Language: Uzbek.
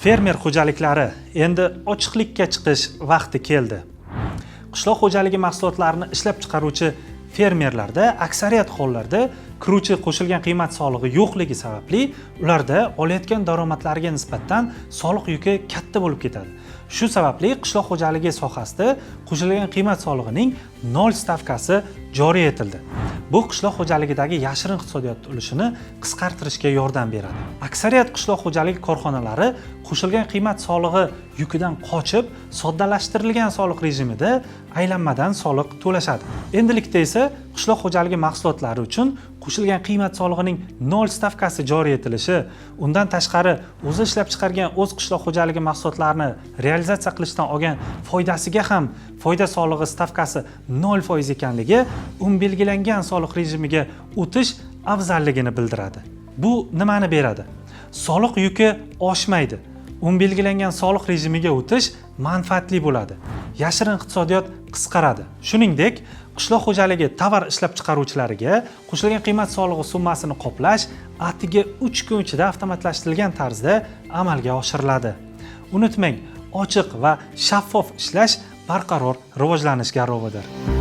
Fermer xo'jaliklari, endi ochiqlikka chiqish vaqti keldi. Qishloq xo'jaligi mahsulotlarini ishlab chiqaruvchi fermerlarda aksariyat hollarda kiruvchi qo'shilgan qiymat solig'i yo'qligi sababli ularda olayotgan daromadlariga nisbatan soliq yuki katta bo'lib ketadi. Shu sababli qishloq xo'jaligi sohasida qo'shilgan qiymat solig'ining nol stavkasi joriy etildi. Bu qishloq xo'jaligidagi yashirin iqtisodiyot ulushini qisqartirishga yordam beradi. Aksariyat qishloq xo'jaligi korxonalari qo'shilgan qiymat solig'i yukidan qochib, soddalashtirilgan soliq rejimida aylanmadan soliq to'lashadi. Endilikda esa qishloq xo'jaligi mahsulotlari uchun qo'shilgan qiymat solig'ining nol stavkasi joriy etilishi, undan tashqari o'zi ishlab chiqargan o'z qishloq xo'jaligi mahsulotlarini realizatsiya qilishdan olgan foydasiga ham foyda solig'i stavkasi 0% ekanligi belgilangan soliq rejimiga o'tish afzalligini bildiradi. Bu nimani beradi? Soliq yuki oshmaydi. Belgilangan soliq rejimiga o'tish manfaatli bo'ladi. Yashirin iqtisodiyot qisqaradi. Shuningdek, qishloq xo'jaligi tovar ishlab chiqaruvchilariga qo'shilgan qiymat solig'i summasini qoplash atigi 3 kun ichida avtomatlashtirilgan tarzda amalga oshiriladi. Unutmang, ochiq va shaffof ishlash barqaror rivojlanish garovidir.